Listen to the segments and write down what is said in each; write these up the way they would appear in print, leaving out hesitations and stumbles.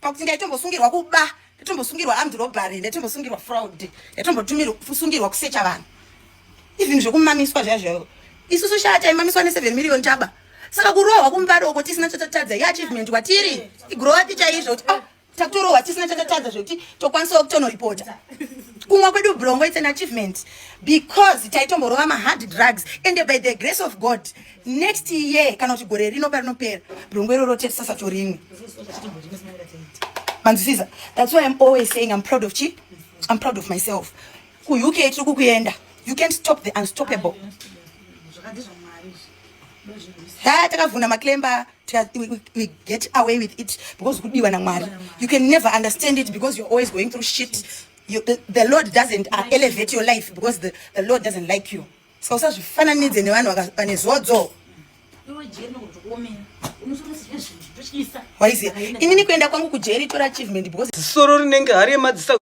Pakuti ndaitombosungirwa kuba, ndaitombosungirwa armed robbery, ndaitombosungirwa fraud, ndaitombosungirwa kusecha vanhu, even zvekumamiswa zviya zvayo. Isusu shaa taimamiswa ne7 million taba. Saka kurohwa kumbare uko tisina chatatadza iachievement kwatiri, igrowth chaizvo kuti ah, takutorohwa tisina chatatadza zvekuti tokwanisawo kutonoripota. Kumwa kwedu brongo, it's an achievement because taitomborova mahard drugs, and by the grace of God, next year kana kuti gore rino parinopera, brongo iroro tetisasatorimwe. Manzwisisa? That's why I'm always saying I'm proud of chi I'm proud of myself. KuUK tiri kukuenda. You can't stop the unstoppable. Ha, takavhuna maclemba, we get away with it because kudiwa naMwari. You can never understand it because you're always going through shit. The Lord doesn't elevate your life because the Lord doesn't like you. Saka usazvifananidze nevanhu vane zodzo. Iwe, jeri nokuti unosoro zvinhu totyisa. Waiziya, inini kuenda kwangu kujeri itori achievement because Zisoro rinenge hari yemadzisa.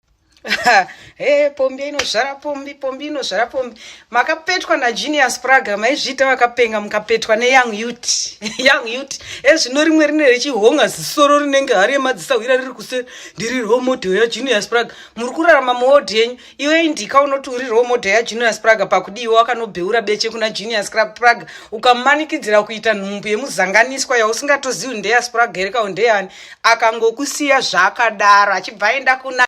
He, pombi inozvara pombi, pombi inozvara pombi. Makapetwa naJunior Spraga, maizviita vakapenga, mukapetwa neyoung youth, young youth. Ezvino rimwe rine richihonga zisoro rinenge hari yemadzisahwira riri kuseri, "Ndiri role model yaJunior Spraga." Muri kurarama muwodhi yenyu. Iwe indika unoti uri role model yaJunior Spraga pakudiwa, wakanobheura beche kuna Junior Spraga, ukamanikidzira kuita nhumbu yemuzanganiswa yausingatozivi ndeyaSpraga here kao ndeyani. Akangokusiya zvakadaro, achibva aenda kuna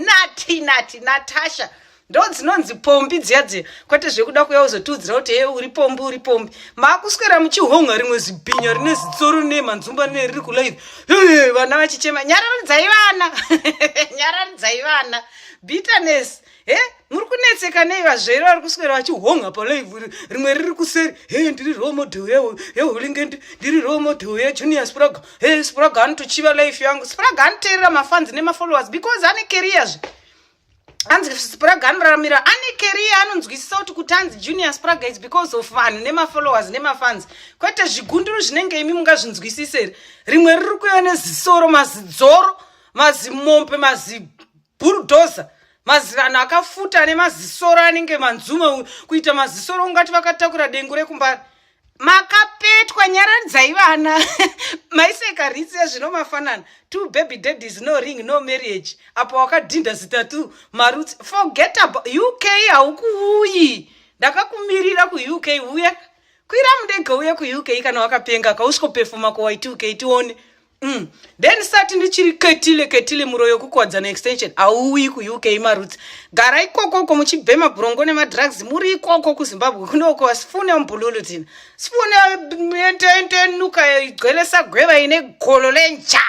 Nati Nati Natasha. Ndo dzinonzi pombi dziya dziya, kwete zvekuda kuya uzotiudzira kuti he, uri pombi, uri pombi. Maakuswera muchihonga rimwe zibhinya rine zitsoro nemanzumba neriri kulive, vana vachichema. Nyararidzai vana, nyararidzai vana. Bitterness he, muri kunetseka nei? Vazvere vari kuswera vachihonga palive, rimwe riri kuseri, "He, ndiri role model yehulingende, ndiri role model yaJunior Spraga. He, Spraga anotochiva life yangu." Spraga anoteerera mafans nemafollowers because ane career. Anzi Spraga anoraramira, ane career, anonzwisisa kuti anzi Junior Spraga is because of vanhu nemafollowers nemafans, kwete zvigunduru zvinenge imi. Mungazvinzwisise here? Rimwe riri kuya nezisoro, mazidzoro, mazimombe, mazibhurudhoza, mazivanhu akafuta nemazisoro anenge manzuma, kuita mazisoro ungati vakatakura dengu rekumbari. Makapetwa, nyararidzai vana. Maiseka ritsi ezvino mafanana. Two baby daddies, no ring, no marriage. Apo wakadhinda zitatu marutsi. Forget about UK, haukuuyi. Ndakakumirira kuUK, uya, kwira mundege uye kuUK kana wakapenga, kausvikopefuma kuY2K tione. Then sati ndichiri ketile ketile muroyo kukuwadzana extension. Hauuyi kuUK, marutsi. Gara ikokoko muchibhema bhurongo nemadrugs muri ikoko. KuZimbabwe kunoko sifune umbululu thina, sifune into into enuka igcwele sagweva ine golo lenja.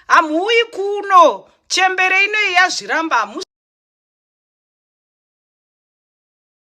Hamuuyi kuno, chembere inoyi yazviramba. Hamu